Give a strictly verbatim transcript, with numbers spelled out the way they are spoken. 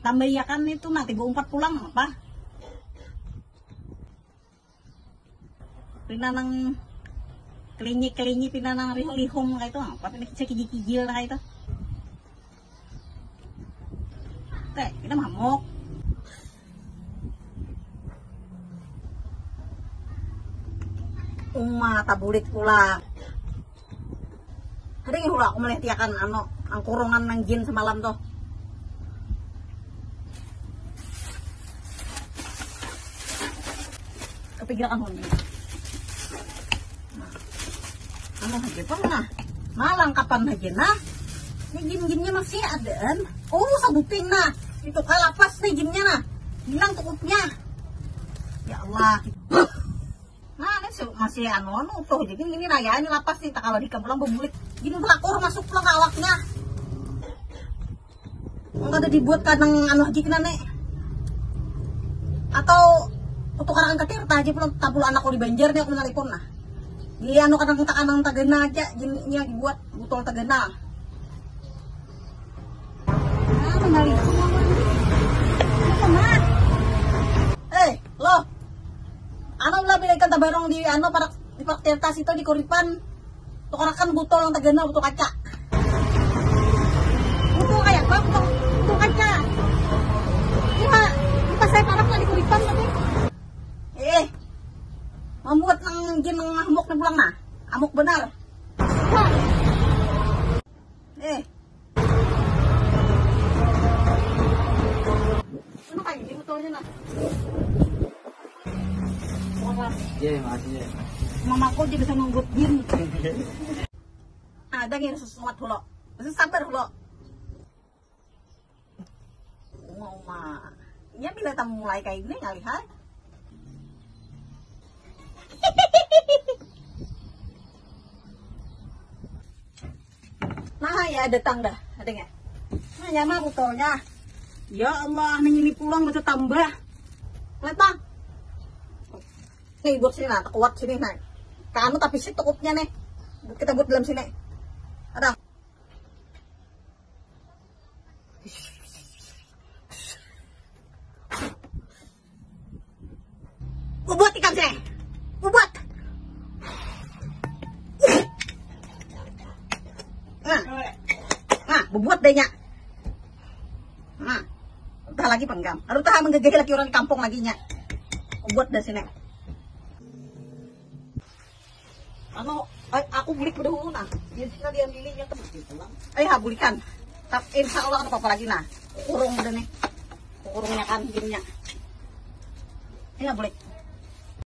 Tambaiakan itu nah, tiga umpat pulang apa? Pina nang kelinyi-kelinyi, pina nang rihum-rihum kayak itu, apa pina kicil-kijil-kijil kayak itu. Teh, pina mamuk. Uma tabulik pulang. Hari ini hula aku melihat tiakan anu, angkurungan nang jin semalam tuh. Kepikirakan huni. Nah, anu aja pernah. Malang kapan aja nah. Ini jin-jinnya masih adaan. Oh, sabuping nah. Itu kalapas nih jinnya nah. Hilang tukupnya. Ya Allah. Nah, ini su- masih anu anu tuh. Jadi ini raya ini lapas nih. Tak kalau di pulang bebulik. Gini belakur masuk pulang ke awaknya. Mun kada dibuat kanang anu haji kena ne. Atau kutukarakan ke Tirta haji pulang, tapulu anakku di Banjar nih aku menelpon nah. Di anu kanang takanang tagana aja jin nya dibuat butol tagana. Ah, menelpon lawan. Apa mah? Eh, lo. Anu lah bila ikan tabarong di anu parak di parak Tirta situ di Kuripan. Tukarakan botol yang tagana botol kaca. Botol kayak apa? Botol, botol kaca. Iya, kita saya parak lah di Kuripan tapi. Eh, membuat nang jin nang amuk nih pulang nah. Amuk benar. Hah. Eh. Mana kayak ini botolnya nah? Iya, makasih ya. Mamaku aja bisa nunggut jin. Ada yang sesuatu lo. Bisa sabar lo. Mau mah. Ya bila tamu mulai kayak ini kali hai. Nah ya datang dah, ada nggak? Nah ya mah botolnya. Ya Allah, nih ini pulang bisa tambah. Lihat bang. Nih buat sini nah, kuat sini nah. Kanu tapi sih tukupnya nih. Kita buat dalam sini. Ada. Bubuat ikam sini. Bubuat. Nah. Nah, bubuat deh nya. Nah. Entah lagi penggam. Aduh, tahan menggagahi lagi orang di kampung lagi nya. Bubuat dari sini. Anu, ay, aku bulik pada hulu nah. Biar kita diambilinya tuh. Ay, ha bulikan. Tapi insya Allah ada apa-apa lagi nah. Kurung udah nih. Kurungnya kan gininya. Ini bulik.